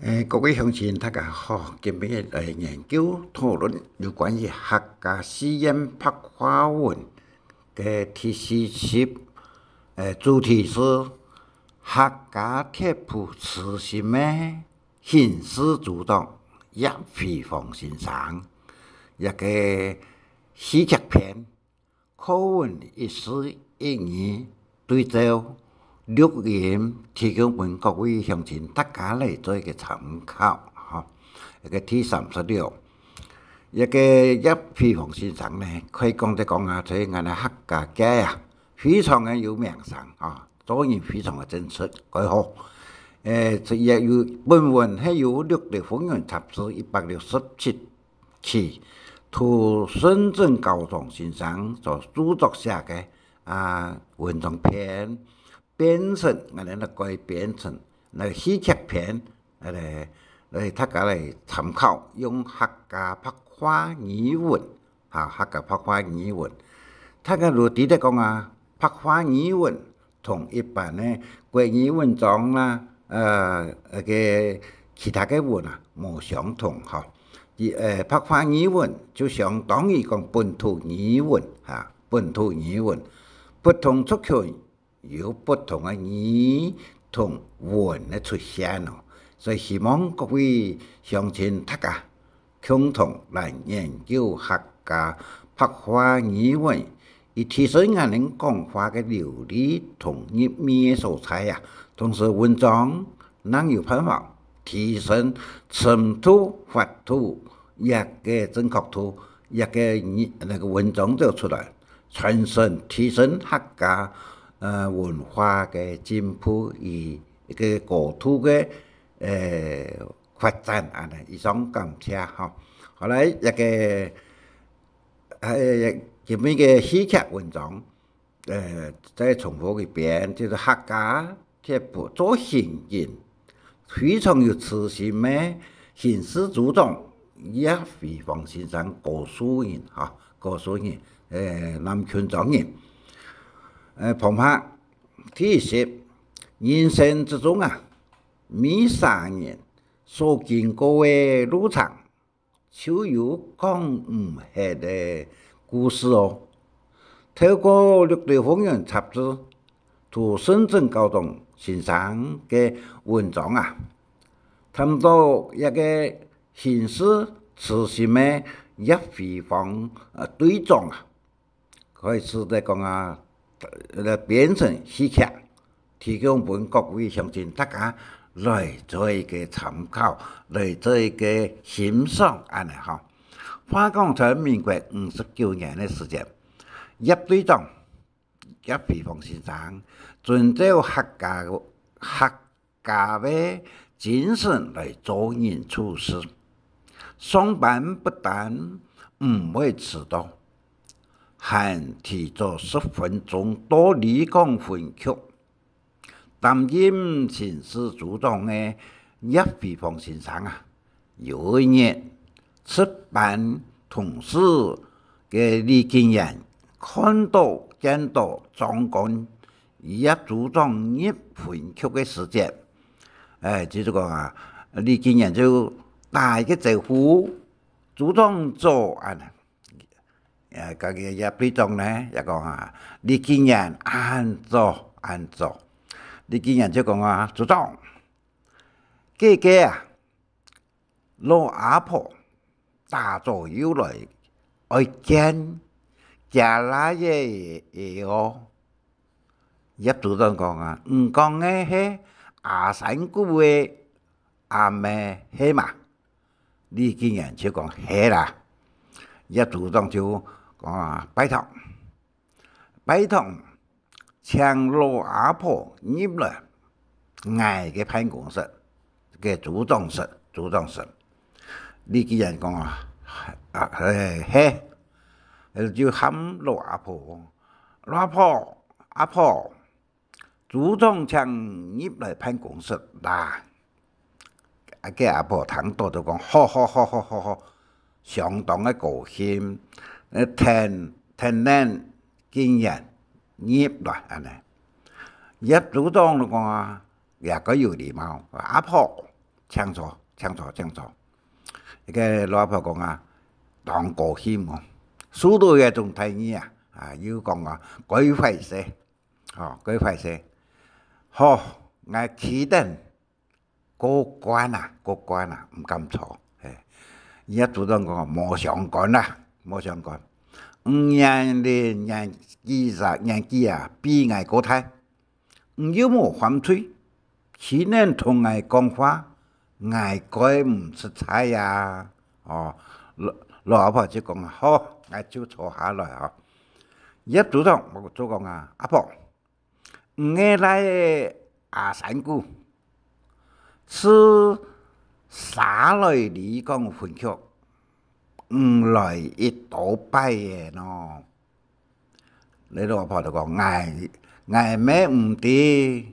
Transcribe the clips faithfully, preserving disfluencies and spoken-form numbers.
誒，各位鄉親，大家好，今日來研究討論有關於客家四縣白話文个第四集，誒，主題是客家帖布詞心个行事組長葉輝煌先生，這个戲劇篇。 課文一字一語對照錄音，提供分各位鄉親大家來做一個參考，吼。這个第三十六，這个葉輝煌先生呢，可以講得講啊，在𠊎等客家界啊，非常个有名聲啊，做人非常个正直，蓋好。誒，這也有，本文係由六堆豐原雜誌一百六十七 期，杜順正校長先生所著作寫个，啊，文章篇，編成，𠊎等來改編成，該戲劇篇，來，來大家來參考，用客家白話語文，哈，客家白話語文。大家就知得講啊，白話語文 同一般个國語文章啦，呃，該个其他个文啊，無相同吼。佢，呃，白話語文就相當於講本土語文，哈，本土語文，不同族群有不同个語同文个出現哦。所以希望各位鄉親大家 共同來研究客家白話語文，以提升𠊎等講話个流利同入味个所在啊。同時文章正有辦法提升程度、闊度、這个正確度、這个語，該个文章做出來，傳承、提升客家，呃，文化个進步，以一个高度个，呃， 發展恁呢。以上感謝吼。好，來，這个，呃，今日个戲劇文章，呃，再重複一遍，就係客家帖布做行人，非常有慈心个行事組長葉輝煌先生高樹人，哈，高樹人，呃，南崑莊人。呃，旁白，第一集，人生之中啊， 每儕人所經過个路程，就有講毋忒个故事哦。透過六堆豐原雜誌杜順正校長先生个文章啊，談到一个行事慈心个葉輝煌，呃，隊長啊， 可以使得講啊，來編成戲劇，提供分各位鄉親大家來做一个參考，來做一个欣賞，恁呢吼。話講在民國五十九年个時節，葉隊長，葉輝煌先生，遵照客家，客 家个精神來做人處事。上班不但毋會遲到，還提早十分鐘到里港分局。擔任行事組長个葉輝煌先生啊， 有一日，值班同事个李金燕看到，見到長官葉組長入分局个時節，哎，就係講啊，李金燕就打一个招呼：「組長早！」恁呢。呃，該个葉隊長呢，也講啊：「李金燕，恁早，恁早！」李金燕就講啊：「組長， 該个啊，老阿婆打早又來，愛見厥倈仔哦。」葉組長講啊：「你講个係阿山姑个阿姆係嘛？」李金燕就講：「係啦。」葉組長就講啊：「拜託， 拜託，請老阿婆入來𠊎个辦公室，个組長室，組長室。」李金燕講啊：「啊，係，係。」就喊老阿婆：「老阿婆，阿婆，組長請入來辦公室啦。」啊，該阿婆聽到就講：「好，好，好，好，好，好！」相當个高興，呃，跈，跈等金燕入來恁呢。葉組長就講啊，也較有禮貌：「阿婆，請坐，請坐，請坐。該个老阿婆講啊，當高興哦，受到這種待遇啊，啊，又講啊，該壞勢，哦，該壞勢。好，𠊎企等過關啊，過關啊，毋敢坐。嘿，葉組長講，無相干啦，無相干。你年齡、年紀啊，年紀啊，比𠊎過大，你又無犯罪，豈能同𠊎講話？𠊎該毋實在啊！哦，老，老阿婆就講：「好，𠊎就坐下來哦。」葉組長就講啊：「阿婆，你个倈仔阿山姑，自嫁來里江分局，毋來已多擺仔呢？」 該老阿婆就講：「𠊎，𠊎乜毋知，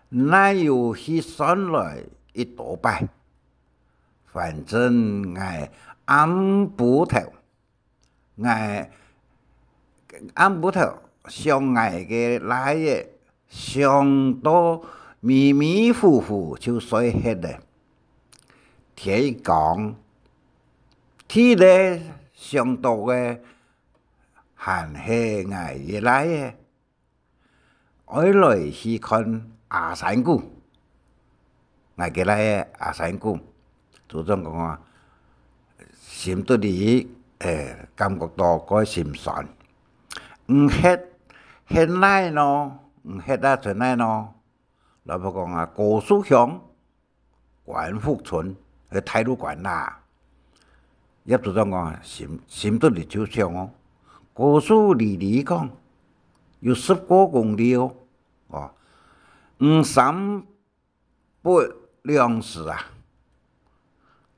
哪有去算來已多擺。反正𠊎暗晡頭，𠊎暗晡頭想𠊎个倈仔，想到迷迷糊糊就睡忒了。天一光，起來想到个 還係𠊎个倈仔，愛來去看阿山姑。」𠊎个倈仔阿山姑，組長講啊，心肚裡，欸，感覺到該心酸。「你歇，歇哪呢？你歇啊，在哪呢？」老婆講啊：「高樹鄉 關福村，去大路關啦。」葉組長講，心，心肚裡就想哦：「高樹離里江有十過公里哦，哦，你三不兩時啊，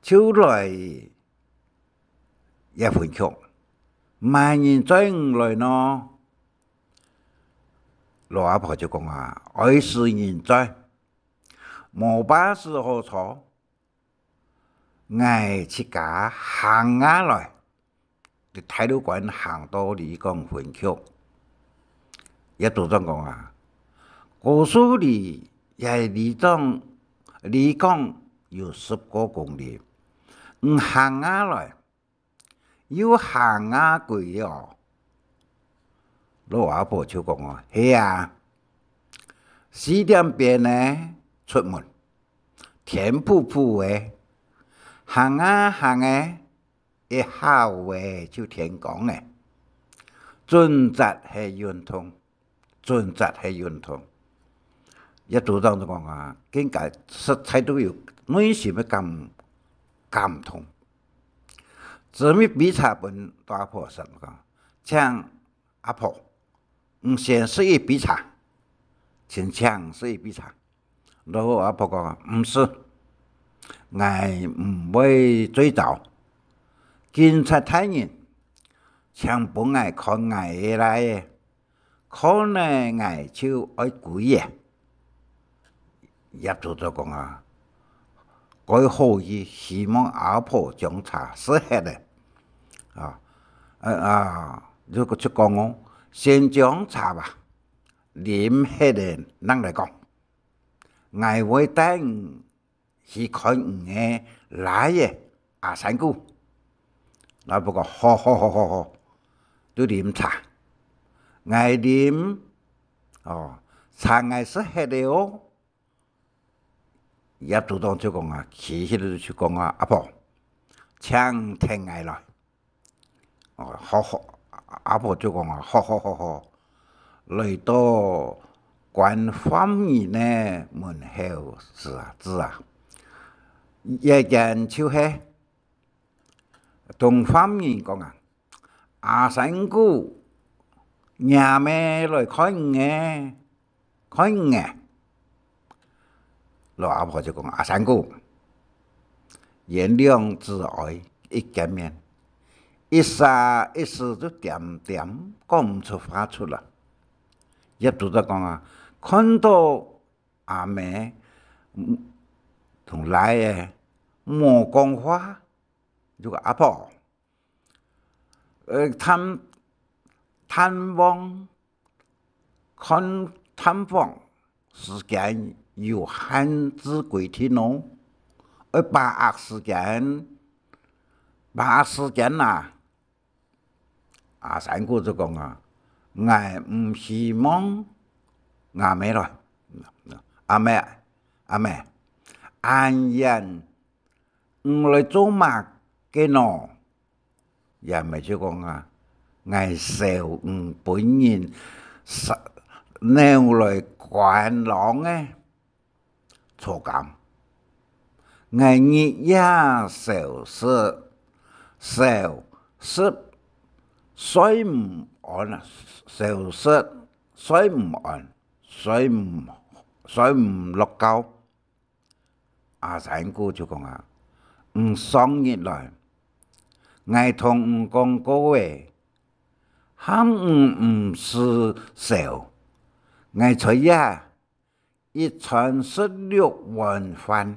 就來這分局，麼人載你來呢？」老阿婆就講啊：「愛使人載， 無巴士好坐，𠊎自家行啊來，在大路關行到里江分局。」葉組長講啊：「高樹離這里江，里江有十過公里，你行啊來， 又行啊歸哦？」老阿婆就講哦：「係啊，四點半仔出門，天殕殕仔，行啊行仔，一下仔就天光了，準節係運動。」 準節係運動。葉組長就講啊，更加實在都有內心个感，感動。斟一杯茶分老阿婆食，講：「請阿婆，你先食一杯茶，請，請食一杯茶。」老阿婆講：「毋使，𠊎毋會醉著。警察大人，請分𠊎看𠊎个倈仔， 看呢𠊎就愛歸咧。」葉組長講啊，該好意，希望阿婆將茶食忒咧。啊，啊，啊，就，就講哦：「先將茶吧，啉忒咧正來講。」「𠊎會帶你 去看你个倈仔阿山姑。」老阿婆講：「好，好，好，好，好。」就啉茶。「𠊎啉，哦，茶𠊎食忒咧哦。」葉組長就講啊，企起來就講啊：「阿婆，請跈𠊎來。」 哦，好，好，阿婆就講啊：「好，好，好，好。」來到關犯人个門口時啊，時啊，這間就係同犯人講啊：「阿山姑，若姆來看你咧。」 「看你咧。」老阿婆就講：「阿山姑，冤兩子哀，一見面，一儕一時就恬恬講毋出話出來。」葉組長講啊，看到阿姆，嗯，同倈仔無講話，就講：「阿婆， 呃，探，探望，看，探訪時間有限制規定哦。」愛把握時間，把握時間啊！」阿山姑就講啊：「𠊎毋希望阿姆來。」「阿姆，阿姆，恁夜你來做麼个呢？」 阿姆就講啊：「𠊎愁你分人捉，捉來關籠仔坐監。𠊎日夜愁食，愁食睡毋安啊，愁食睡毋安，睡毋，睡毋落覺。」 阿山姑就講啊：「你上日來，𠊎同你講過仔，喊你毋使愁。𠊎在這一餐食六碗飯，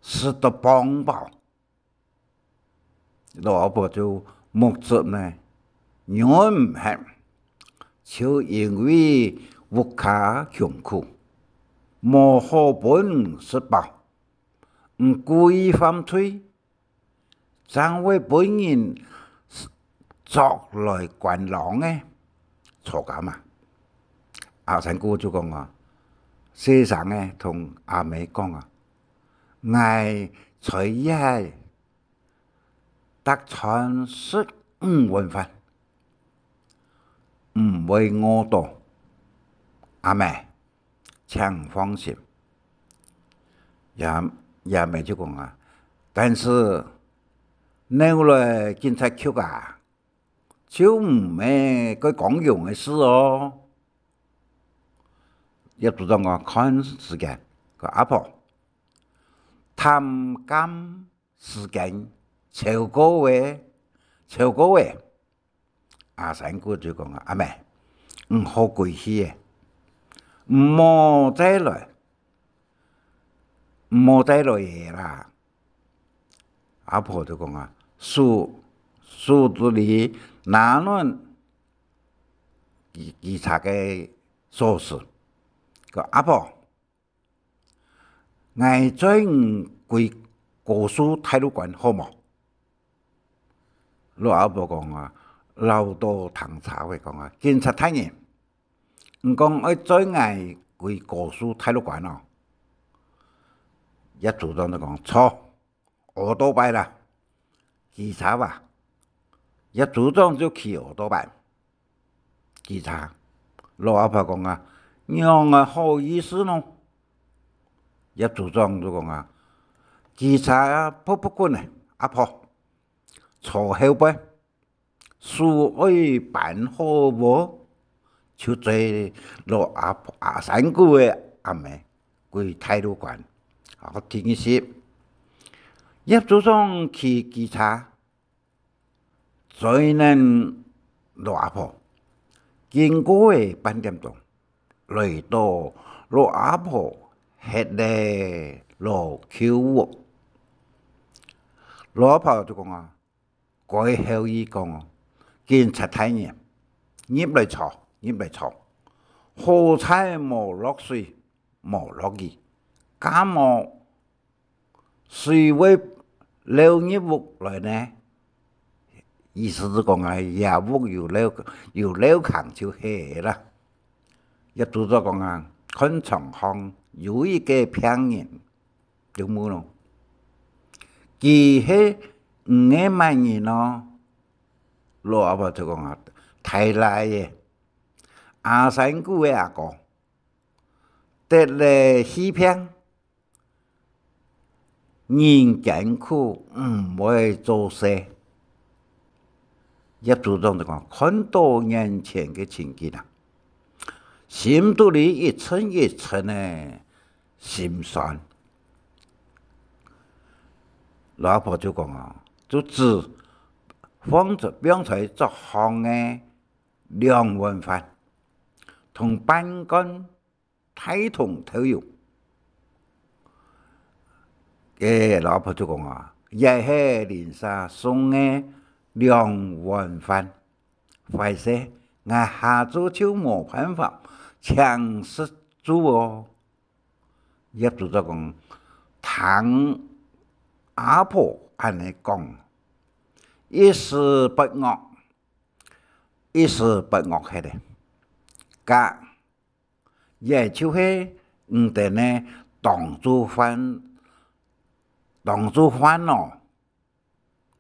食到飽飽。」 老阿婆就目汁呢忍毋核，就因為屋下窮苦，無好分你食飽，你故意犯罪，正會分人捉來關籠仔坐監啊！阿山姑就講啊，細聲仔同阿姆講啊：「𠊎在這 逐餐食五碗飯，毋會餓著。阿姆，請放心。」阿，阿姆就講啊：「但是，你來警察局啊，就毋係該光榮个事哦。」葉組長啊，看時間，講：「阿婆，探監 時間超過咧，超過咧。」阿山姑就講啊：「阿姆，你好歸去咧，毋好再來，毋好再來咧啦。」阿婆就講啊：「書，書肚裡拿等警，警察个鎖匙。」講：「阿婆， 𠊎載你歸高樹大路關好無？」老阿婆講啊，恅著聽差仔講啊：「警察大人，你講愛載𠊎歸高樹大路關哦？」葉組長就講：「著，奧多拜啦，機車啊。」葉組長就騎奧多拜。 機車。老阿婆講啊：「仰會好意思呢？」葉組長就講啊：「機車噗噗滾咧，阿婆，坐後背，書愛搬好無？」就載老阿婆，阿山姑个阿姆歸大路關。好，第二集，葉組長騎機車 載等老阿婆。經過仔半點鐘，來到老阿婆歇个老舊屋。老阿婆就講啊，該後一講哦：「警察大人，入來坐，入來坐。好彩無落水，無落雨，敢無 水會漏入屋來呢？」意思係講啊，這屋有漏，有漏崁就係啦。葉組長講啊，看床項有一個病人，就問咯：「佢係你个麼人哦？」老阿婆就講啊：「大倈仔，阿山姑个阿哥，得了肺病， 人艱苦毋會做事。」葉組長就講，看到眼前个情景啊，心肚裡一陣一陣个心酸。老阿婆就講啊，就指放在，放在桌項个兩碗飯，同半罐 大同豆油。該老阿婆就講啊，這係鄰舍送个兩碗飯，壞勢，𠊎下晝就無辦法淨食晝哦。葉組長講，聽阿婆恁呢講，一時發惡，一時發惡忒咧。該，也就係毋等呢，當晝飯，當晝飯哦。」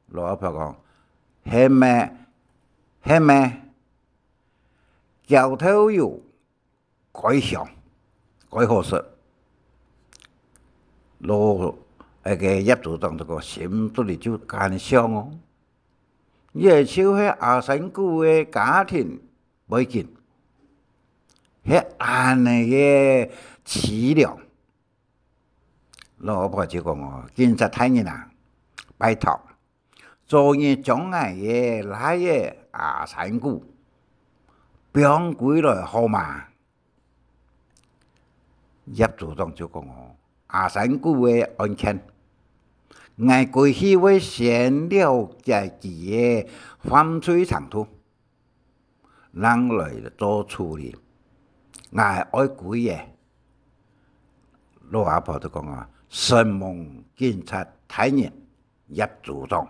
老阿婆講：「係咩？係咩？」「攪豆油，蓋香，蓋好食。」老，該个葉組長這个心肚裡就感想哦，也就係阿三姑个家庭背景，係恁呢个淒涼。老阿婆就講哦：「警察大人啊，拜託， 早日將𠊎个倈仔阿三姑放歸來好嗎？」葉組長就講哦：「阿三姑个案件，𠊎歸去會先了解佢个犯罪程度，正來做處理。𠊎愛歸咧。」老阿婆就講啊：「承蒙警察大人。」 葉組長。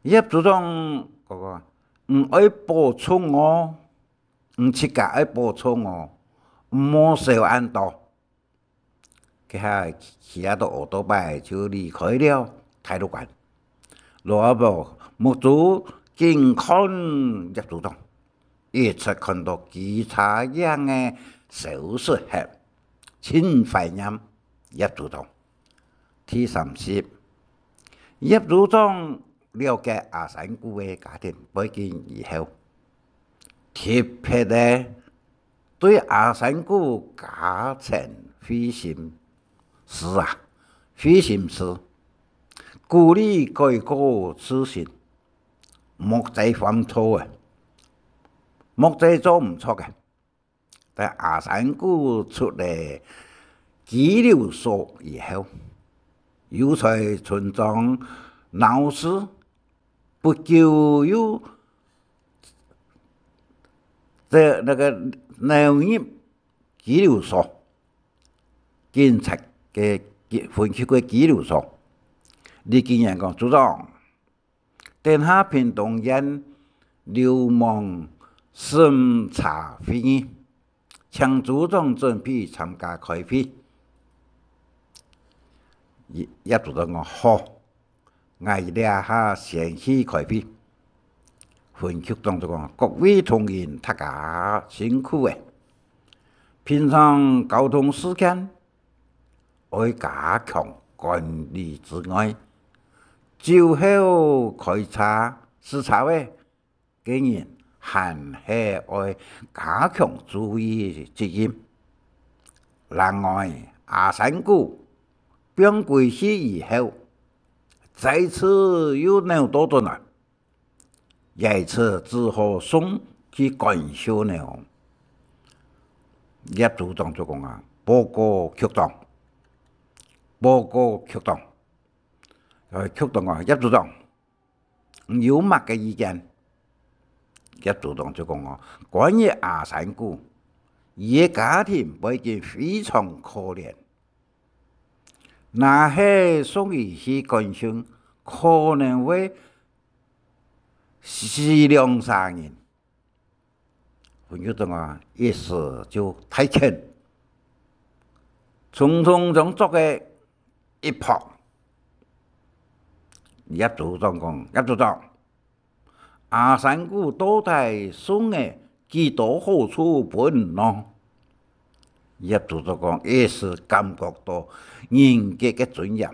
葉組長講：「你愛保重哦，你自家愛保重哦，毋好愁恁多。」該下騎啊到奧多拜就離開了大陸館。老阿婆目珠緊看葉組長，一直看到佢差影仔消失忒，盡懷念葉組長。 第三集，葉組長了解阿三姑个家庭背景以後，特別个對阿三姑加深慧心師啊，慧心師，鼓勵改過自新，莫再犯錯啊，莫再做毋著个。 在阿三姑出了拘留所以後，又在村莊鬧事，不久又在該个鬧入拘留所，警察个拘，分局个拘留所。李金燕講：「組長， 等下屏東縣流氓審查會議，請組長準備參加開會。」葉，葉組長講：「好，𠊎這下先去開會。」分局長就講：「各位同仁，大家辛苦咧！平常交通事件 愛加強管理之外，酒後開車、駛車仔个人還係愛加強注意責任。另外，阿三姑放歸去以後，再次又扭倒轉來， 這一次只好送去感受呢。」葉組長就講啊：「報告局長，報告局長。」呃，局長啊：「葉組長，你有麼个意見？」葉組長就講啊：「關於阿三姑，佢个家庭背景非常可憐，若係送佢去感受，可能會 死兩儕人。」分局長啊，一時就大譴，重重將桌仔一拍。葉組長講：「葉組長，阿三姑到底送仔幾多好處分你呢？」葉組長講，一時感覺到人格个尊嚴，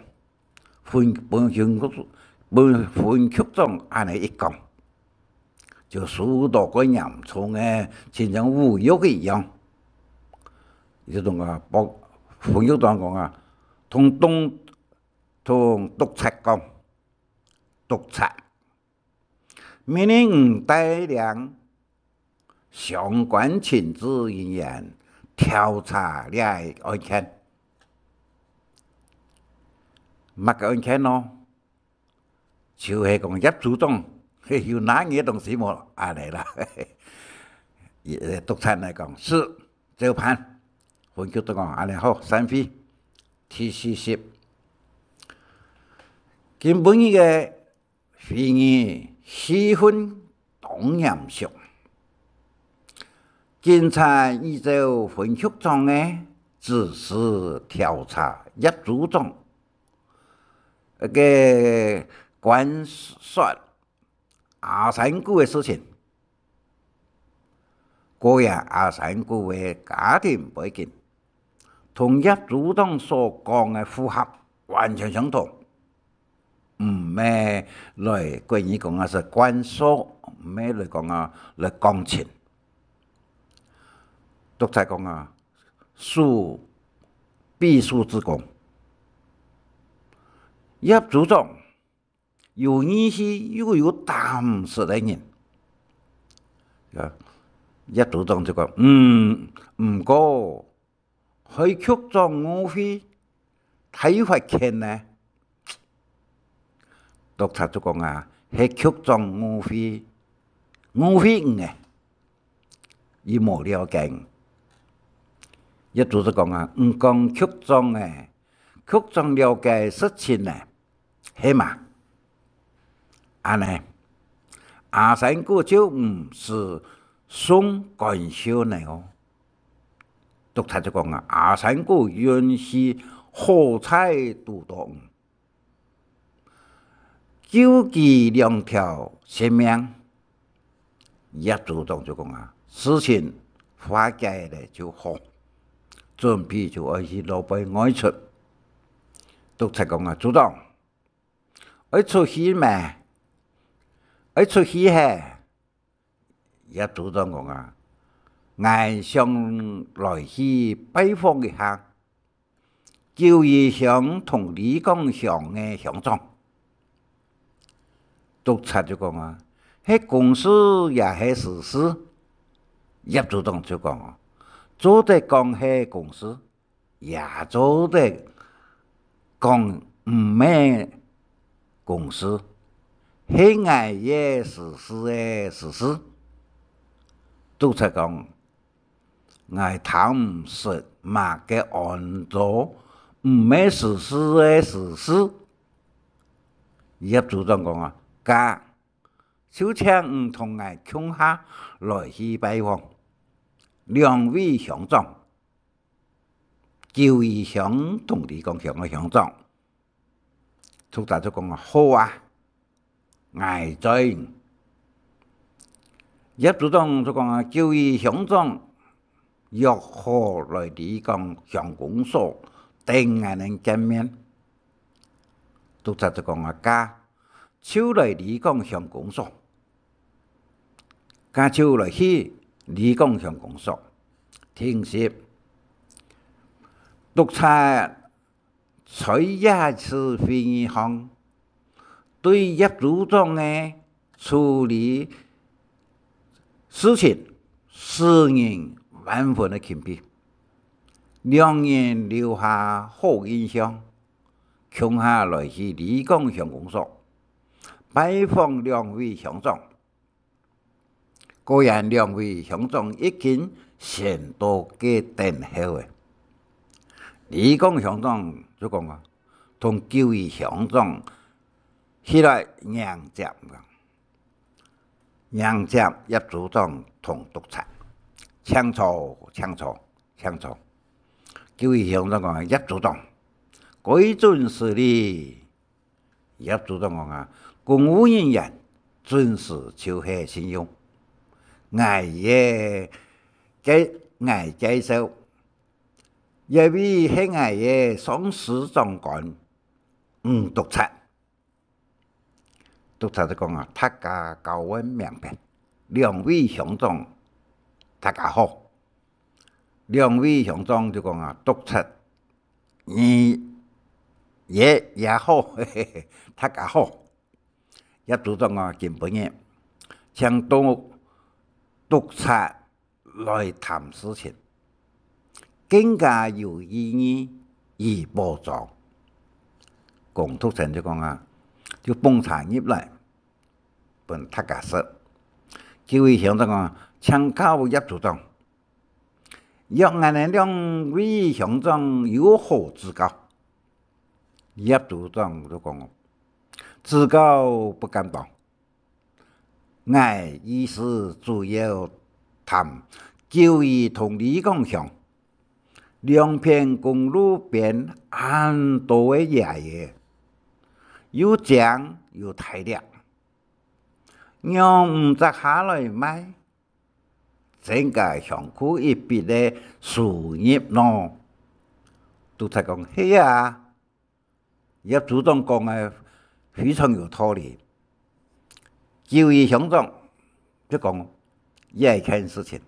分，分分，分分局長恁呢一講，就受到个嚴重个，親像侮辱个一樣。佢就同啊，分，分局長講啊：「同，同，同督察講，督察，命令你帶領 相關情治人員調查這个案件。」「麼个案件呢？」「就係講葉組長，嘿，有拿你个東西無？」恁呢啦。督察來講：「是，照辦。」分局長講：「恁呢好，散會。」第四集，今晡日个會議氣氛當嚴肅，警察依照分局長个指示調查葉組長个關說阿三姑个事情。 果然阿三姑个家庭背景，同葉組長所講个符合，完全相同。毋係來國語講啊，係關說，毋係來講啊，來講情。督察講啊，恕，必恕之功。葉組長 有義氣又有膽識个人。啊，葉組長就講：「嗯，毋過，害局長誤會，大罰款呢？」督察就講啊：「係局長誤會，誤會你个，佢無了解你。」葉組長講啊：「毋講局長个，局長了解實情呢？」 係嘛？恁呢，阿三姑就毋使送感受呢哦。督察就講啊：「阿三姑運氣好彩堵到你，救佢兩條性命。」葉組長就講啊：「事情化解了就好，準備就愛去外背外出。」督察講啊：「組長， 愛出去咩？愛出去嘿？」葉組長講啊：「𠊎想來去拜訪一下九如鄉同里崗鄉个鄉長。」督察就講啊：「係公事也係私事？」葉組長就講啊：「做得講係公事， 也做得講毋係公事，係𠊎个私事个私事。」督察講：「𠊎聽毋識麼个安到毋係私事个私事。」葉組長講啊：「該，就請你同𠊎共下來去拜訪兩位鄉長。」 九如鄉同里崗鄉个鄉長。督察就講啊：「好啊，𠊎載你。」葉組長就講啊：「九如鄉長約好來里崗鄉公所等𠊎等見面。」督察就講啊：「該，就來里崗鄉公所。」該就來去里崗鄉公所。聽息，督察在這次會議項，對葉組長个處理事情，使人萬分个欽佩。兩人留下好印象，共下來去里崗鄉公所，拜訪兩位鄉長。 果然兩位鄉長已經先到該等候了。里崗鄉長就講啊，同九如鄉長起來迎接，迎接葉組長同督察：「請坐，請坐，請坐。」九如鄉長講：「葉組長，歸準失禮。」 葉組長講啊：「公務人員準時就係信用。」𠊎个，个，𠊎介紹，這位係𠊎个上司長官，吳督察。督察就講啊：「大家交換名片。」兩位鄉長，大家好。兩位鄉長就講啊：「督察， 你也，也好，大家好。」葉組長啊，今晡日請到督察來談事情，更加有意義與寶藏。龔督察就講啊，就捧茶入來，分大家食。九如鄉長講啊，請教葉組長， 若𠊎等兩位鄉長有何指教？葉組長就講：自告不敢當。𠊎意思主要談九如同李廣鄉，兩片公路邊恁多个爺仔，又靚又大粒，仰毋摘下來賣，增加鄉庫一筆个收入呢？督察講：「係啊。」 葉組長講个非常有道理。九如鄉長就講這件事情，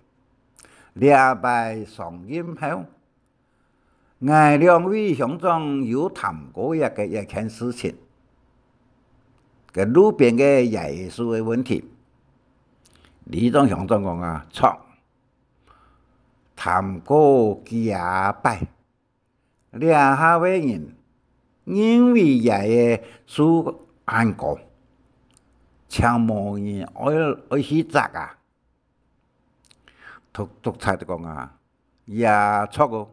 這擺上任後，𠊎兩位鄉長有談過這个這件事情，該路邊个椰樹个問題。里長鄉長講啊：「著，談過幾下擺， 這下个人認為這个樹恁高，淨無人愛，愛去摘啊。」督，督察就講啊：「也著哦，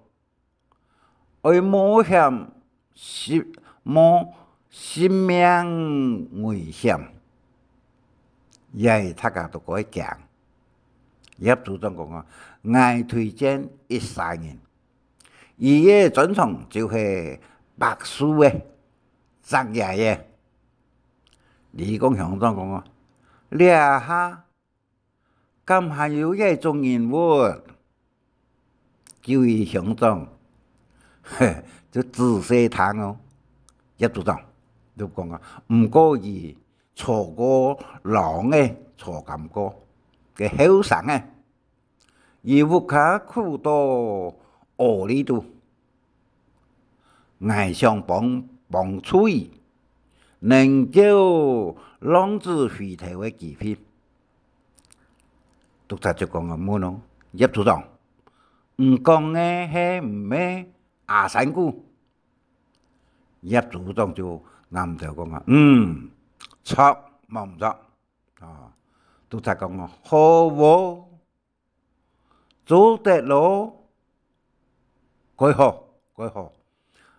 愛冒險，性，冒性命危險，這大家都過驚。」葉組長講啊：「𠊎推薦一儕人， 佢个專長就係伐樹仔、摘椰仔。」里長鄉長講啊：「這下敢還有這種人物？」九如鄉長就仔細聽哦。葉組長就講啊：「毋過佢坐過牢仔，坐監過，該後生仔， 佢屋下苦到屙痢肚，𠊎想幫，幫助佢，能夠浪子回頭个機會。」督察就講啊，問哦：「葉組長，你講个係毋係阿山谷？」葉組長就頷頭講啊：「嗯，著，無毋著。」啊，督察講啊：「好哦， 做得咯。」「蓋好，蓋好。」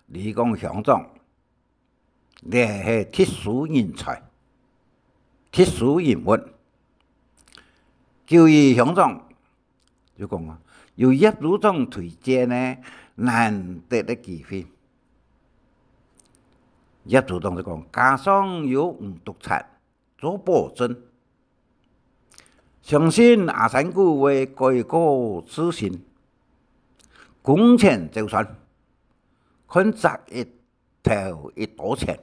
里長鄉長，這係特殊人才，特殊人物。九如鄉長就講啊：「有葉組長推薦个難得个機會。」葉組長就講：「加上有吳督察 做保證。相信阿山谷會改過自新，工錢周全，看摘一頭幾多錢。」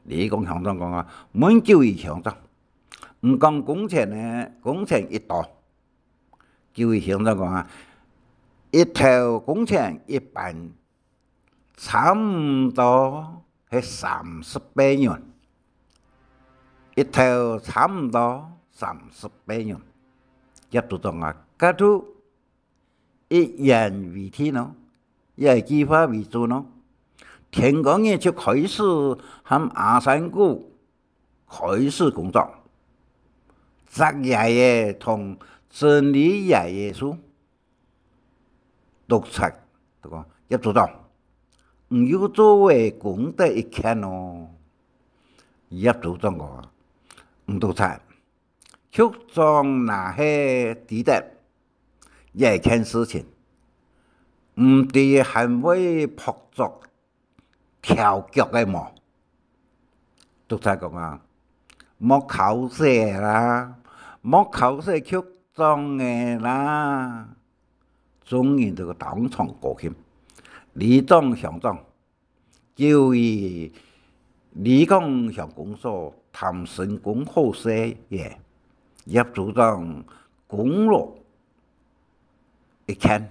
里長鄉長講啊，問九如鄉長：「你講工錢呢？工錢幾多？」九如鄉長講啊：「一頭工錢一般， 差毋多係三十八銀，一頭差毋多三十八銀。」葉組長啊，該就一言為定咯，一句話為準咯。天光日就開始和阿山谷開始工作，摘椰仔同整理椰仔樹。 督察就講：「葉組長，你又做了功德一件哦。」葉組長講：「吳督察，局長若係知得這件事情，毋知還會拍桌 跳腳个無？」督察講啊：「莫剾洗啦，莫剾洗局長个啦。」眾人都當場高興。里長鄉長就以里長鄉公所談成功好勢个，葉組長功勞一件。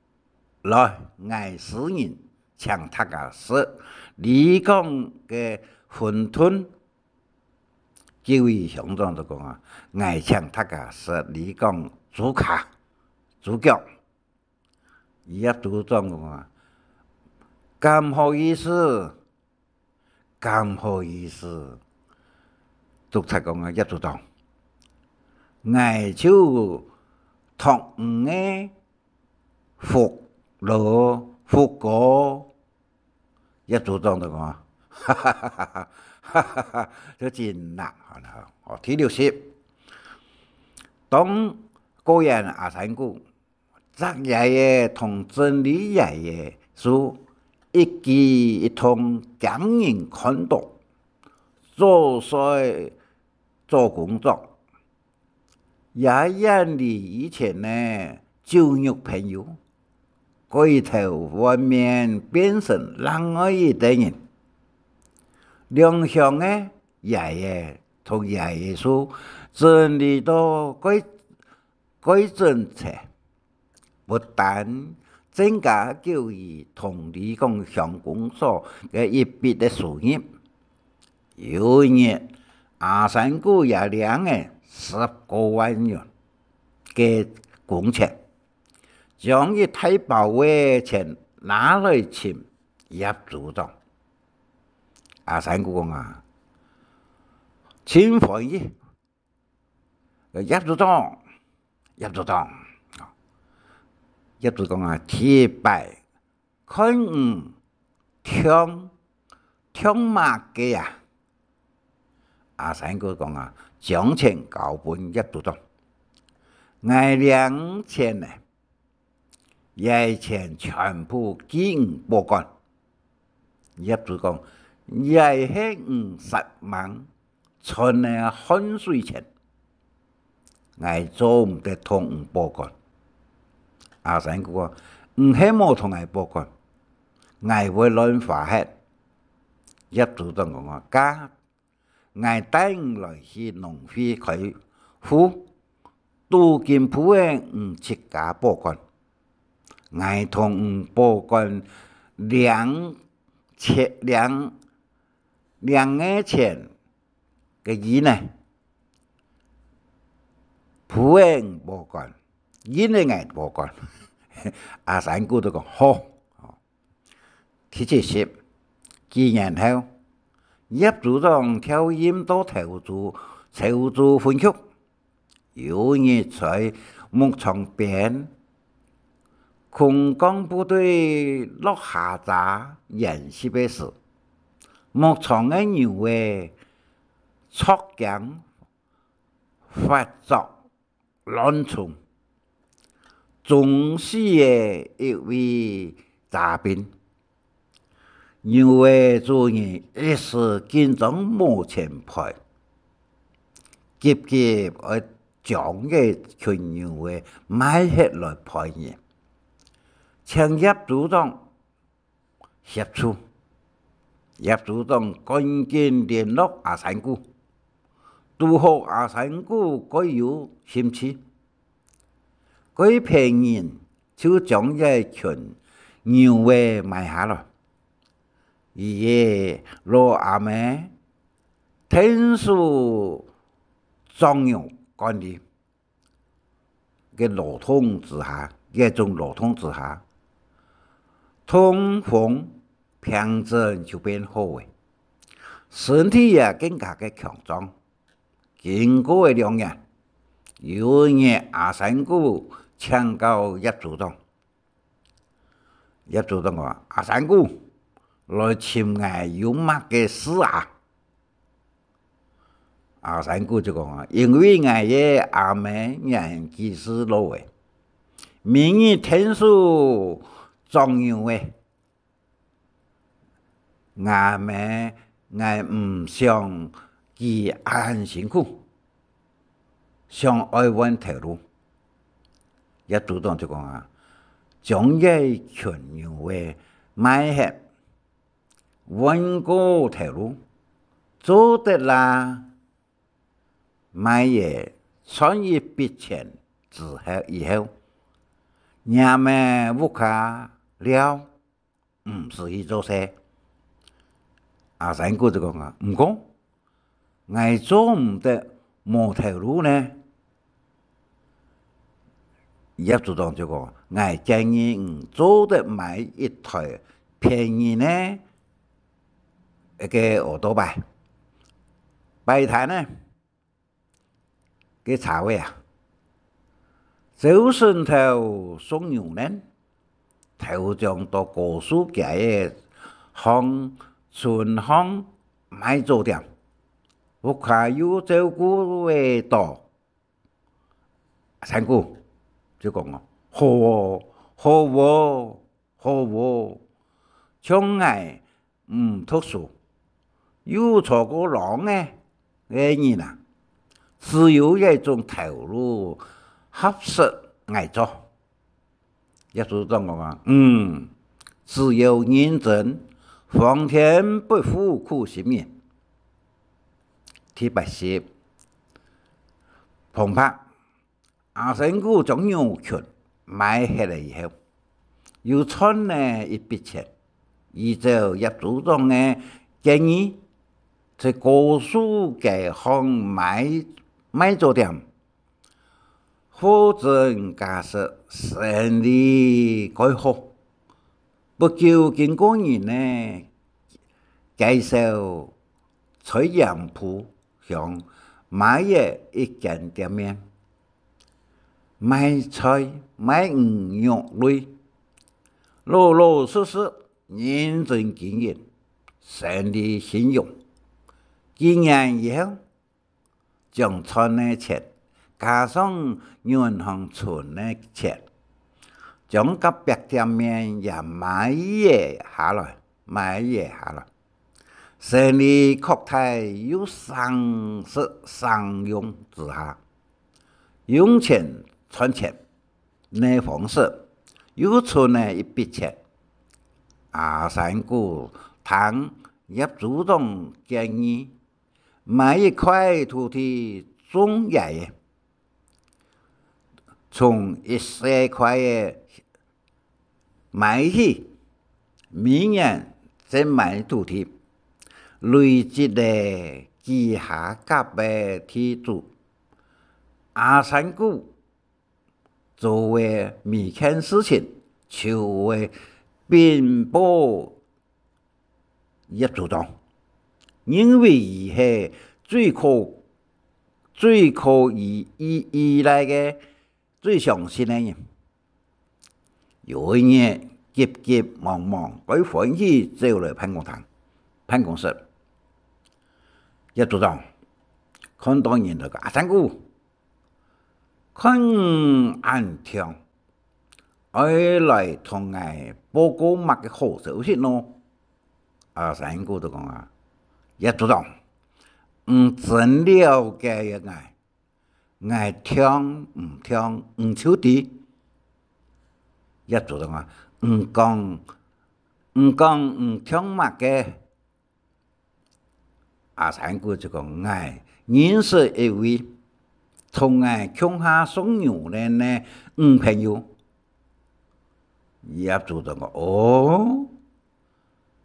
「來，𠊎私人請大家食里長个餛飩。」九如鄉長就講啊：「𠊎請大家食里長豬跤、豬腳。」葉組長講啊：「敢好意思， 敢好意思。」督察講啊：「葉組長，𠊎就托你个福咯，福哥。」葉組長就講啊：哈哈哈哈哈哈哈，就真難看啊。哦，第六十，當過年阿三姑摘爺爺同整理爺爺時，一枝一椪驚人看著，做事做工作， 爺爺離開前呢，酒肉朋友，改頭換面變成另外一個人。兩廂个爺爺同爺爺叔整理到蓋，蓋整齊，不但增加九姨同里公鄉公所个一筆个收入， 有一日，阿三姑也領了十過萬銀个工錢，將一大包个錢拿來尋葉組長。阿三姑講啊，盡歡喜，葉組長，葉組長，葉組長啊，第一擺 看你暢，暢麼个啊？阿三姑講啊，將錢交分葉組長。𠊎領錢呢，這錢全部寄你保管。葉組講，這係你煞猛 賺个汗水錢，𠊎做毋得同你保管。阿三姑講，你係無同𠊎保管，𠊎會亂花忒。葉組長講啊，該𠊎帶你來去農會開戶， 賭金鋪仔你自家保管，𠊎同你保管領錢，領，領个錢个印仔，鋪仔你保管，印仔𠊎保管。阿三姑就講，好。 第七十，幾年後，葉組長調任到潮州，潮州分局。有一日在牧場邊，空降部隊落下閘演習个時，牧場个牛仔著驚發作， 亂衝，中死了一位查兵。牛仔主人一時緊張無錢賠，急急愛將這群牛仔賣忒來賠人，請葉組長 協助。葉組長趕緊聯絡阿三姑，堵好阿三姑蓋有興趣，該批人就將這群牛仔買下來。佢个老阿姆𢯭手掌牛管理， 个勞動之下，這種勞動之下，痛風病症就變好了，身體也更加个強壯。經過了兩年，有一日阿三姑請教葉組長，葉組長講：「阿三姑，來尋𠊎有麼个事啊？」 阿三姑就講啊：「因為𠊎个阿姆年紀係老了，每日𢯭手掌牛仔，𠊎阿姆，𠊎毋想佢恁辛苦，想愛換頭路。」葉組長就講啊：「將這群牛仔賣忒， 換過頭路，做得啦。」賣了賺一筆錢之後，以後，若姆屋下尞，毋使去做事。阿三姑就講啊：「毋過， 𠊎做毋得無頭路呢。」葉組長就講：「𠊎建議你做得買一台便宜呢，一个奧多拜，擺攤呢，个車位啊，朝晨頭送牛奶， 頭上到高樹街仔項村項買早點，屋下有照顧會到。阿三姑就講哦：「好哦，好哦，好哦，像𠊎毋讀書，又坐過牢仔个人啊，只有這種頭路合適𠊎做。」葉組長講啊：「嗯，只有認真，皇天不負苦心人。」第八集，旁白。阿三姑將牛群賣忒了以後，又賺了一筆錢。依照葉組長个建議，在高樹街項買，買早點， 貨真價實，生理蓋好。不久經過人个介紹，在鹽埔鄉買了一間店面，賣菜、賣魚肉類，老老實實，認真經營，生理興隆。幾年以後， 將賺个錢，加上銀行存个錢，將隔壁店面也買了下來，買了下來。生理擴大又省食省用之下，用錢賺錢个方式，又存了一筆錢。阿三姑聽葉組長建議， 買一塊土地種椰仔，從一細塊仔買起，每年再買土地，累積了幾下甲个地主。阿三姑 做个每件事情就會稟報葉組長，認為佢係最可，最可以依，依賴个、最相信个人。有一日，急急忙忙，蓋歡喜走來辦公廳，辦公室。葉組長看到人來講：「阿三姑， 看恁暢，愛來同𠊎報告麼个好消息呢？」阿三姑就講啊：「葉組長，你真了解𠊎，𠊎暢毋暢，你就知。」葉組長啊：「你講，你講你暢麼个？」 阿三姑就講：「𠊎認識一位同𠊎共下送牛奶个女朋友。」葉組長講：「哦，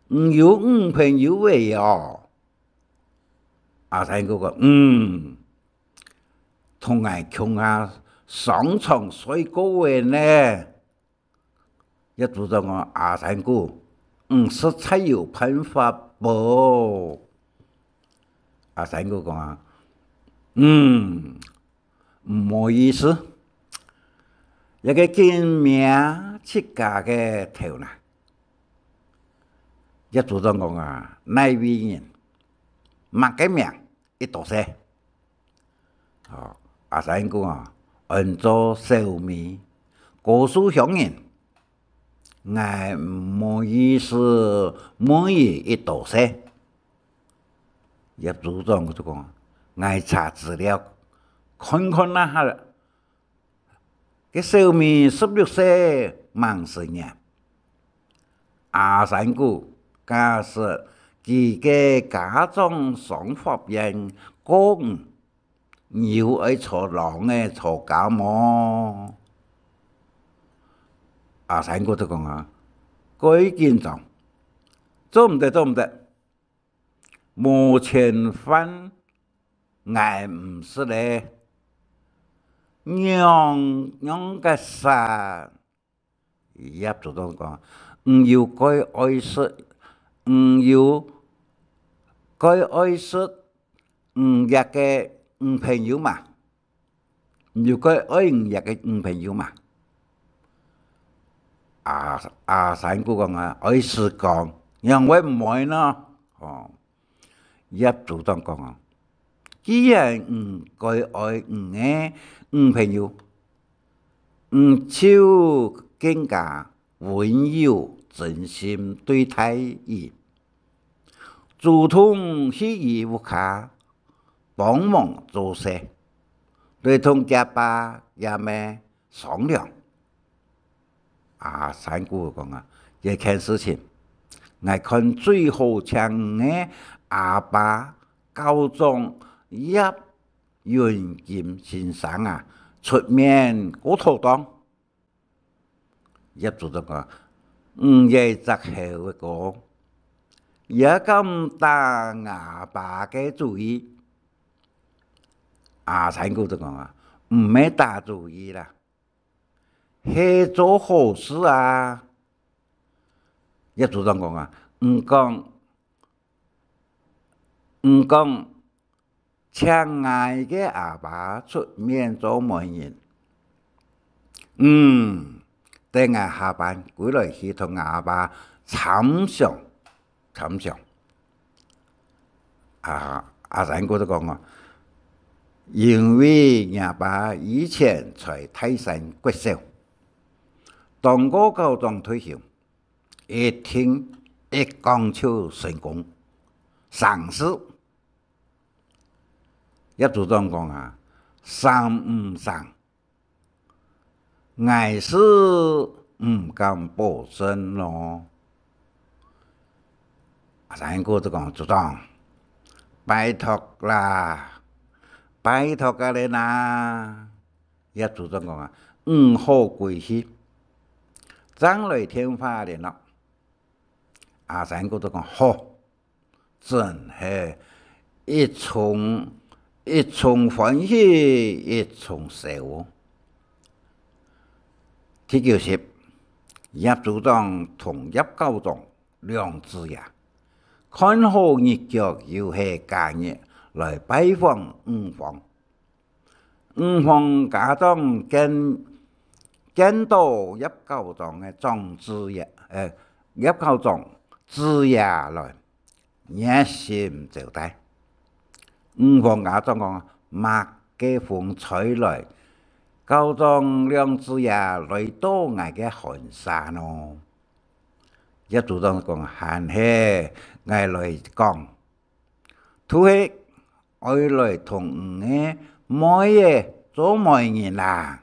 你有女朋友了哦？」阿三姑講：「嗯，同𠊎共下上床睡過个呢。」 葉組長講：「阿三姑，你實在有辦法無？」阿三姑講啊：「嗯，毋好意思，這个緊摸自家个頭那。」葉組長講啊：「哪位人？麼个名？ 一多歲。」哦，阿三姑啊，安到小美，高樹鄉人。「𠊎毋好意思問佢一多歲。」葉組長就講：「𠊎查資料，看看啊，該小美十六歲吂成年。」阿三姑，假使佢个家長上法院告你，你有愛坐牢仔坐監無？阿三姑就講啊：「蓋緊張，做毋得，做毋得，無錢飯𠊎毋食咧，仰仰結煞。」 葉組長講：「你有蓋愛食，你有蓋愛食你這个女朋友嘛？你有蓋愛你這个女朋友嘛？」阿，阿三姑講啊：「愛食講，仰會毋愛呢？」哦，葉組長講啊，既然你該愛你个女朋友，你就更加溫柔、真心對待佢，主動去佢屋下幫忙做事，來同厥爸厥姆商量。阿三姑講啊，這件事情，𠊎看最好請你个阿爸校長葉雲金先生啊，出面較妥當。葉組長講：「你這隻猴哥，也敢打吾爸个主意？」阿三姑就講啊：「毋係打主意啦，係做好事啊。」葉組長講啊：「你講，你講，請𠊎个阿爸出面做媒人。」「嗯，等𠊎下班歸來去同吾阿爸參詳，參詳。」啊，阿三姑就講啊：「因為吾爸以前在大山國小當過校長退休，一定一講就成功，成事。」葉組長講啊：「成毋成， 𠊎係毋敢保證咯。」阿三姑就講：「組長，拜託啦，拜託啊你啦。」葉組長講啊：「你好歸去，正來電話聯絡。」阿三姑就講：「好。」真係一重，一重歡喜一重愁哦。第九集，葉組長同葉校長兩子爺，看好日腳又係假日來拜訪女方。 女方家長見，見到葉校長个長子爺，呃，葉校長子爺來，熱心招待。女方家長講：「麼个風吹來，校長兩子爺來到𠊎个寒舍呢？」葉組長講：「還係𠊎來講，就係愛來同你个妹仔做媒人啦。」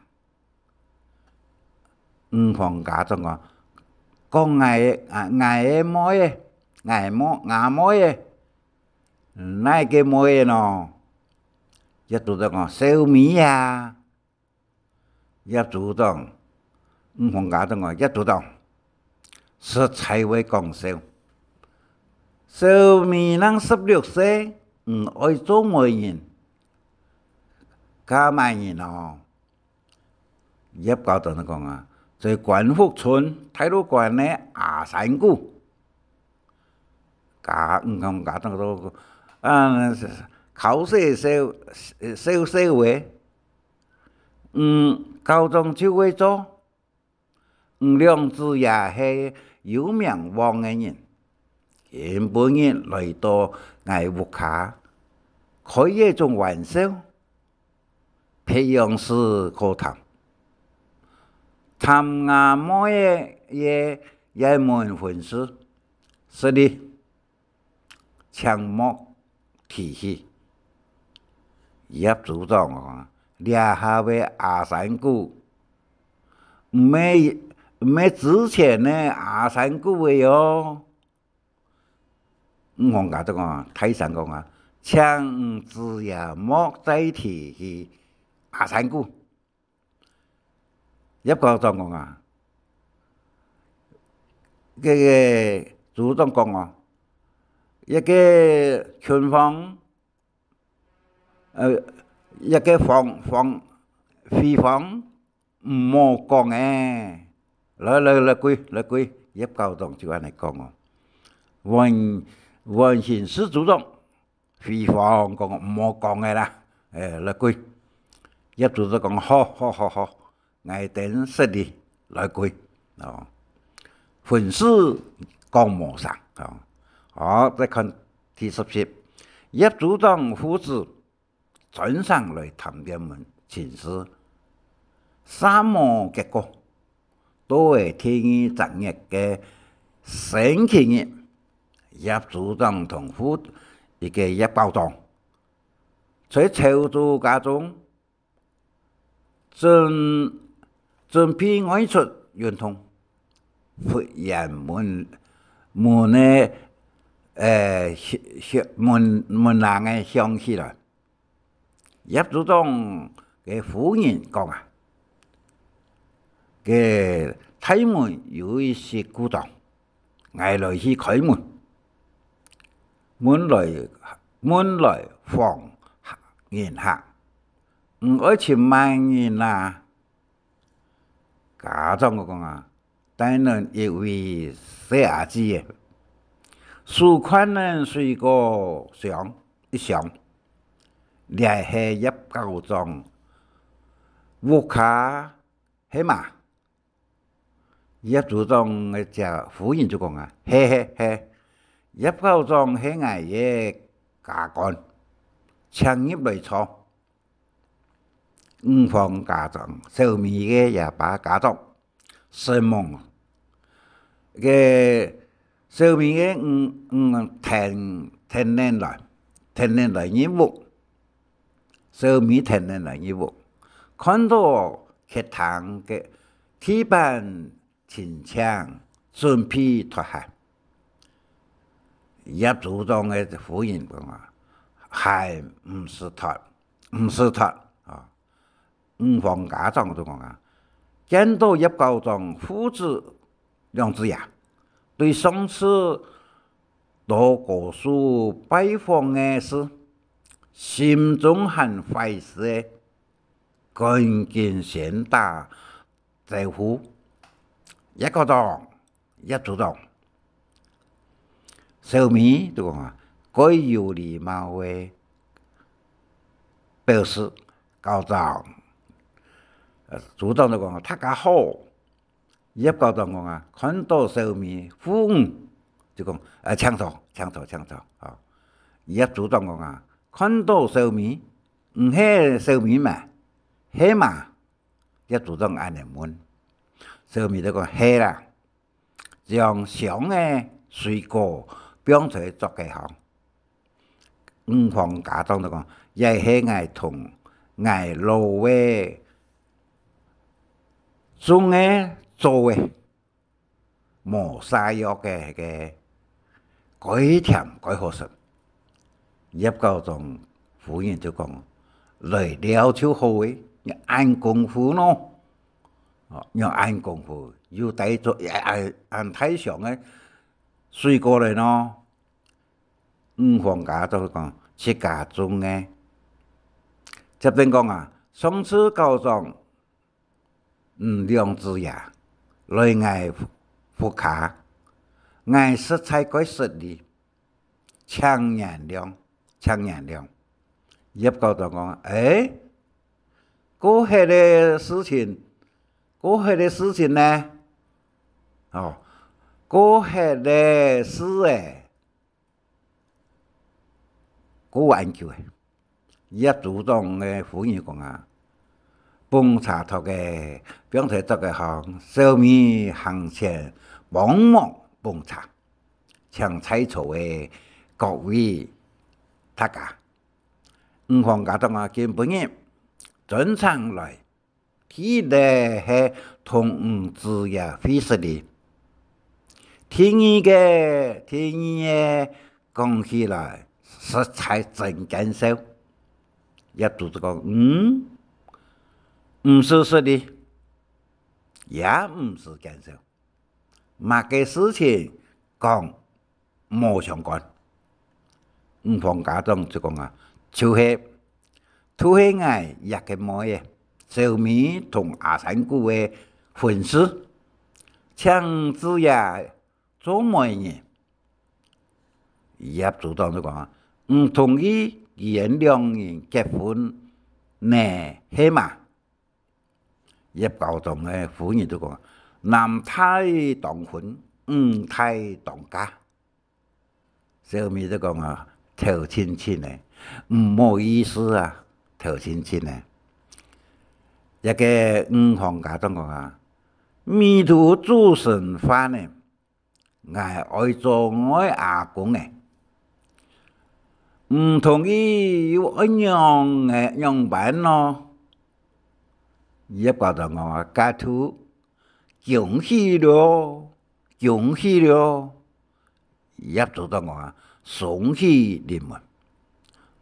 女方家長講：「講𠊎个，啊，𠊎个妹仔，𠊎妹，吾妹仔，哪个妹仔呢？」葉組長講：「小美啊。」 葉組長，女方家長講：「葉組長，實在會講笑。小美正十六歲，你愛做媒人，嫁麼人哦？」葉校長就講啊：「在關福村大路關个阿三姑。」家，女方家長就，啊，口舌相，相笑个。 「嗯，校長就會做。你兩子爺係有名望个人，今晡日來到𠊎屋下，開這種玩笑，別樣事可談。談吾妹仔个，个門婚事，失禮。 請莫提起。」葉組長啊，這下个阿三姑，毋係，毋係之前个阿三姑了喲。女方家長啊，大聲講啊：「請你子爺莫再提起阿三姑。」 葉校長講啊，該个組長講哦，這个群芳，呃，這个芳，芳，芳芳，毋好講欸。來，來，來歸，來歸。葉校長就恁呢講哦。「換，換形式組長。」 芳芳講：「毋好講个啦，欸，來歸。」葉組長講：「好，好，好，好，𠊎等失禮，來歸。」哦，婚事講無成，哦，好，再看第十集，葉組長父子專程來探店問情事，煞無結果。到了第二隻月个星期日，葉組長同父，一个葉校長，在朝早家中 準，準備外出運動，忽然門，門个，呃，響，響，門，門鈴个響起來。葉組長个夫人講啊：「个大門有一息故障，𠊎來去開門。」門來，門來訪人客， 「你愛尋麼人啊？」家長就講啊：「帶等一位細阿姊仔，手擐等水果箱，一箱。」「這係葉校長屋下係無？」葉組長个姐夫人就講啊：「係，係，係，葉校長係𠊎个家官，請入來坐。」女方家長，小美个爺爸家長，承蒙。个小美个女，女跈，跈等來，跈等來入屋。小美跈等來入屋，看到客廳个地板 清淨，準備脫鞋。葉組長个夫人講啊：「鞋毋使脫，毋使脫。」啊，女方家長就講啊：「見到葉校長父子兩子爺，對上次到高樹拜訪个事，心中還懷疑个，趕緊先打 招呼：「葉校長，葉組長。」小美就講啊，蓋有禮貌个表示：「校長。」呃，組長就講：「大家好。」葉校長講啊，看到小美，呼應，就講：「呃，請坐，請坐，請坐。」啊，葉組長講啊，看到小美，「你係小美嘛？係嘛？」 葉組長恁呢問。小美就講：「係啦。」將箱个水果放在桌个項。女方家長就講：「這係𠊎同𠊎老个種个做个， 無灑藥个，該个，蓋甜蓋好食。」葉校長夫人就講：「來尞就好欸，仰恁功夫呢？」哦，仰恁功夫，又帶著恁，恁大箱个水果來呢？女方家長講：「自家種个。」接等講啊：「上次校長 你兩子爺來𠊎屋下，𠊎實在蓋失禮，請原諒，請原諒。」葉校長講：「欸，過去个事情，過去个事情呢？」哦，過去个事欸， 過恁久欸，葉組長个夫人講啊：「奉茶托个，放在桌个項。」小美行前幫忙奉茶，請在座个各位大家。女方家長啊，今晡日專程來， 第一係同你子爺會失禮。第二个，第二个講起來，實在真見笑。」葉組長講：「嗯，毋使失禮，也毋使見笑。 麼个事情講無相干。」女方家長就講啊：「就係，就係𠊎這个妹仔，小美同阿三姑个婚事，請子爺做媒人。」葉組長就講啊：「你同意佢等兩人結婚呢，係嘛？」 葉校長个夫人就講：「男大當婚，女大當嫁。」小美就講啊，頭親親呢，毋好意思啊，頭親親呢。這个女方家長講啊，美都煮成飯呢，𠊎愛做外阿公呢，毋同意又愛仰个仰般呢？葉校長講啊，該就恭喜了，恭喜了！葉組長講啊，雙喜臨門，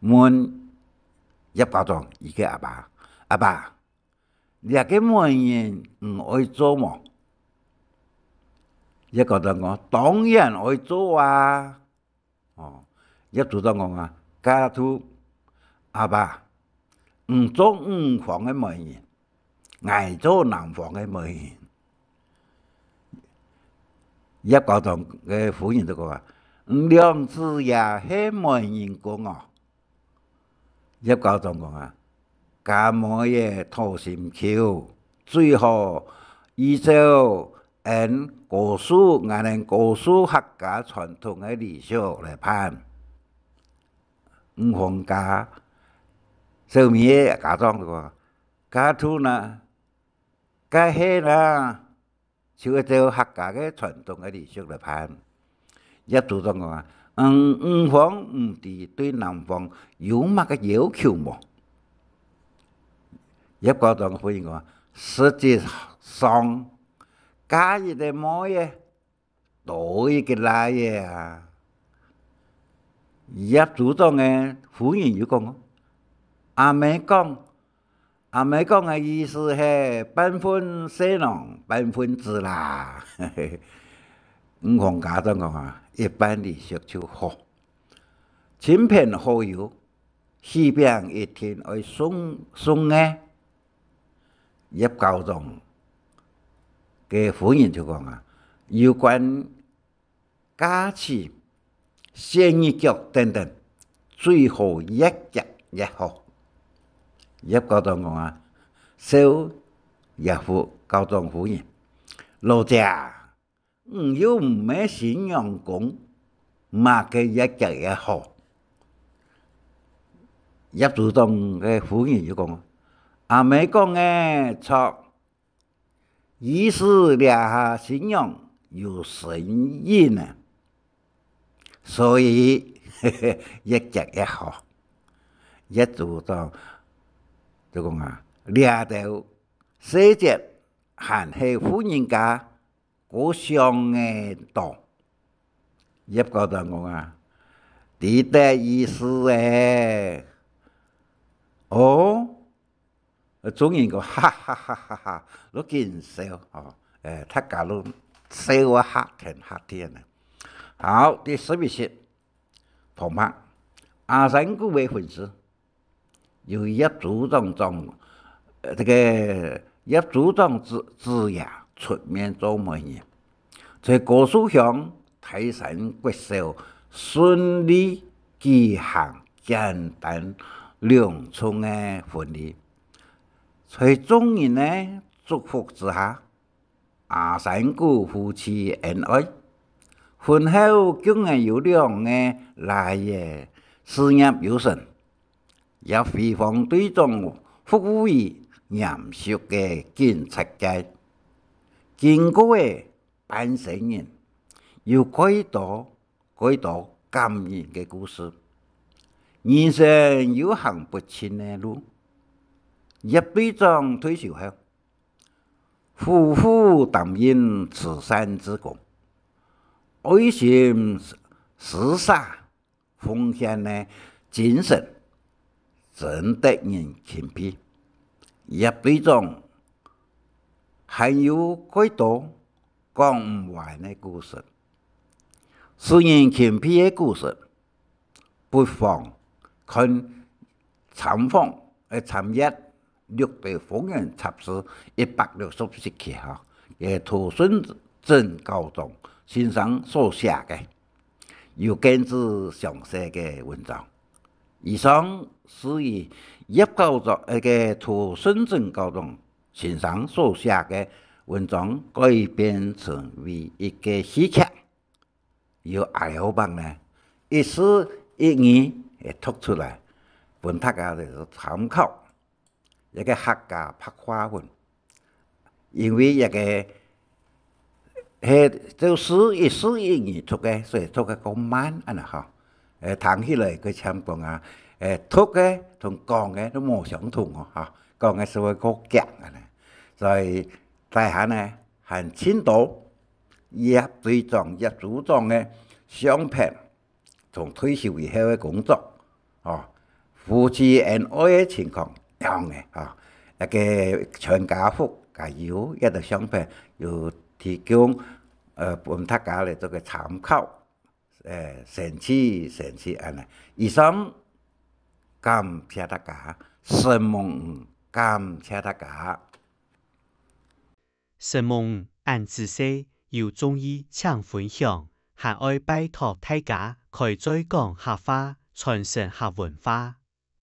問葉校長佢个阿爸：「阿爸，這个媒人你愛做無？」葉校長講：「當然愛做啊！」哦，葉組長講啊：「該就，阿爸，你做女方个媒人，𠊎做男方个媒人。」葉校長个夫人就講啊：「你兩子爺係媒人公哦！」葉校長講啊：「該妹仔討心臼，最好依照𫣆高樹，𫣆等高樹客家傳統个禮俗來辦。」女方家小美个家長就講：「該就呢，該係呢，就愛照客家个傳統个禮俗來辦。」葉組長講啊：「嗯，女方毋知對男方有麼个要求無？」葉校長个夫人講啊：「實際上，嫁一个妹仔，多一个倈仔啊！」葉組長个夫人又講：「阿姆講，阿姆講个意思係半分婿郎，半分子啦。」女方家長講啊：「一般禮俗就好，親朋好友，喜餅一定愛送，送个。」葉校長个夫人就講啊：「有關嫁娶、選日腳等等，最好越遽越好。」葉校長講啊：「笑葉校長夫人，老姐啊，你又毋係新娘公，麼个越遽越好？」葉組長个夫人又講：「阿姆講个著，意思這下新娘有身孕啊，所以越遽越好。」葉組長就講啊：「這兜細節還係婦人家較想得到。」葉校長講啊：「知得意思欸。」哦，眾人講哈哈哈哈哈，都緊笑，哦，誒，大家都笑啊，哈，很哈天啊。好，第十一集，旁白，阿山谷个婚事。 由葉組長長，呃，這个葉組長子，子爺出面做媒人，在高樹鄉大山國小順利舉行簡單隆重个婚禮。在眾人个祝福之下， 阿山谷夫妻恩愛，婚後共有兩个倈仔，事業有成。葉輝煌隊長服務於嚴肅个警察界，經過个半生人，有蓋多蓋多感人个故事。人生有行不盡个路，葉隊長退休後， 夫婦擔任慈善志工，愛心施捨、奉獻个精神，真得人欽佩。葉隊長還有蓋多講毋完个故事，使人欽佩个故事， 不妨看參訪，誒，參閱綠豆豐源雜誌一百六十七期哈，誒，涂順正校長先生所寫个，有更仔詳細个文章。以上是以葉校長，誒，个涂順正校長先生所寫个文章改編成為一个戲劇。 由阿友伯呢，一字一語會讀出來，分大家來做參考。這个客家白話文，因為這个係照字一字一語讀个，所以讀个較慢恁呢吼。誒，聽起來佢像講啊，誒，讀个同講个都無相同哦，吼，講个係會較遽恁呢。所以大家呢，還盡多葉隊長、葉組長个相片，同退休以後个工作，哦，夫妻恩愛个情況樣个，哦，一个全家福，加有一个相片，有提供，呃，分大家來做个參考。誒，神奇，神奇恁呢。以上，感謝大家，承蒙，感謝大家。承蒙恁仔細，有中意請分享，還愛拜託大家開嘴講客話，傳承客文化。